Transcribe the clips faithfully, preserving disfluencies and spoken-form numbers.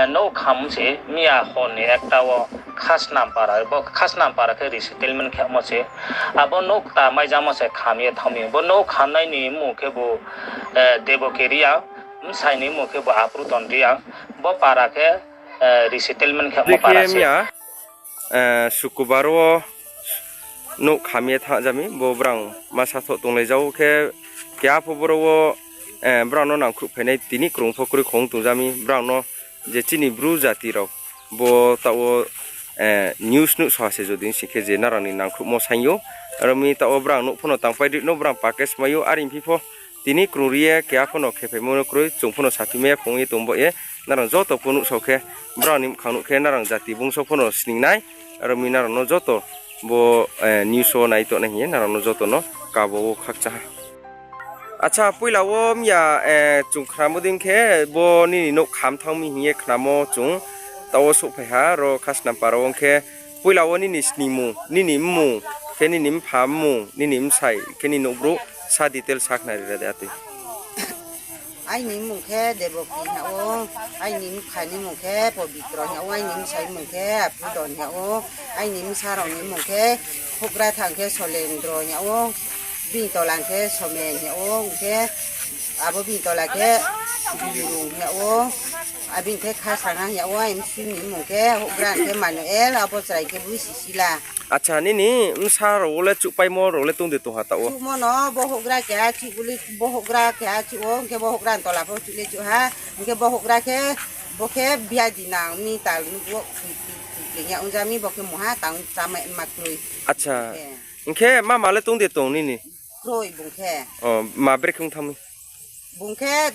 Nouh kham se miya hor ni ekta wo Khasnam para, bo Khasnam para khe resettlement khemo se. Abo nouh kta maijamo se kham ye thanng mi. Bo nouh khamnai ni mmung khebu Deboki Reang, bsai ni mmung khebu Apruton Reang. Bo para khe resettlement khemo para se. Miya Sukubar wo nouh kham ye thanng ja mi, bo brang ma sathoh tonglai ja ou khe, keha pho boro wo brang no nangkhruh phainai tini krung pho kroi khong tong ja mi, brang no je chini Bru jati rao bo taoh wo news nuhsao ha se jodi sing khe je nrao ni nangkhruhmo saing ou. Aro mi taoh wo brang nouh pho no tangpai ri no brang package mai ou, are phi pho tini krung ri ye keha pho no khephaimo no kroi, chung pho no saphi mai ya phung ye tong bo ye, nrao joto pho nuhsao khe, brang ni bkhang nuh khe nrao jati bungso pho no sning nai. Aro mi nrao no joto bo news wo nai tongnai hing ye nrao no joto no kabo wo khakchang ha. Acha, poila wo miya chung khnamo dei khe bo nini nouh kham thanng mi hing ye khnamo chung taoh wo souhphai ha ro Khasnam para wo. Ong khe poila wo nini sningmung, nini mmung, khe nini mpha mmung, nini bsai khe nini nouhbrouh sa detail sa khnari ra de atoi. Aini mmung khe Deboki hing yag ou, aini mpha ni mmung khe Pobitro hing yag ou, aini bsai mmung khe Apudon hing yag ou, aini bsa rao ni mmung khe houhgra thang khe Solendro hing yag ou, bini tola khe Somen hing yag ou, ong khe abo bini tola khe Birung hing yag ou, abini khe Khasanga hing yag ou, aini bsu ni mmung khe houhgra khe Manuel, abo chrai khe Bui Sisila. Acha, nini bsa rao wo le chuhpaimo rao le tong de tong ha taoh wo? Chuhmo no bo houhgra keha chuh buli, bo houhgra keha chuh ou, hing khe bo houhgra ni tola pho chuh le chuh ha, hing khe bo houhgra khe, bo khe biadi nang mi tal nuh wo, kling ya ong ja mi, bo khe mungha tang chámai ma kroi. Acha, hing khe mama le tong de tong nini? Kroi bung khe. Ma brekhe ong thanng mi? Bung khe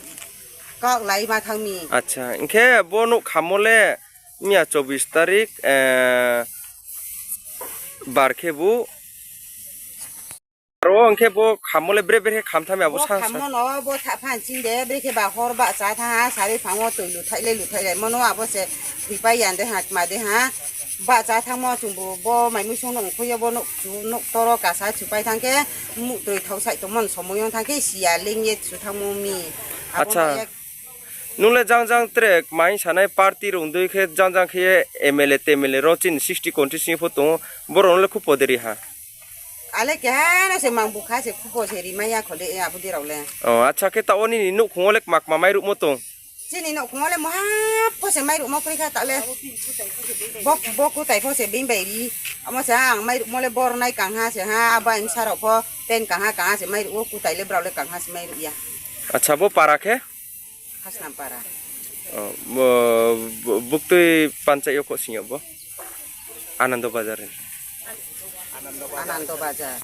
kaohlai ma thanng mi. Acha, hing khe bo nouh khammo le miya chobis tarik, bar khebu. Aro hing khe bo khammo le bre bre khe kham thanng mi abo sa? Khammo no bo thapha ching de, brekhe ba hor bahcha thanng ha, sari phang wo toi luthaih le luthaih laimo no abo se thoipai ya de ha, kma de ha. Bahcha thanngmo chungbu bo mai muisong no ongkhoi yo bo nouh toro kasa chupai thanng khe, muhtroi thao saih tongmo ni somoi yo thanng khe siya leing ye chu thanngmo mi. Acha. Nung le jang jang tre kma hing sanai party rung dei khe jang jang khe ye M L A, T M L A rao chini sixty constituency pho tong ou, borao no le khupo de ri ha? Ale keha no se mang bukha se khupo se rimai ya kho le abo dei rao le. Acha, khe taoh wo nini nouhkhong wo le kma kma mairuhmo tong? Chini nouhkhong wo le muha pho se mairuhmo kroi kha taoh le. Bo kutai pho se being bai ri. Amo se ang mairuhmo le bor nai kangha se ha, abo aini bsa rao pho pen kangha kangha se mairuh ou, kutai le brao le kangha se mairuh ya. Acha, bo para khe? Khasnam para. Buktui panchayat yo kho sing yag bo? Anando Bazar. Anando Bazar.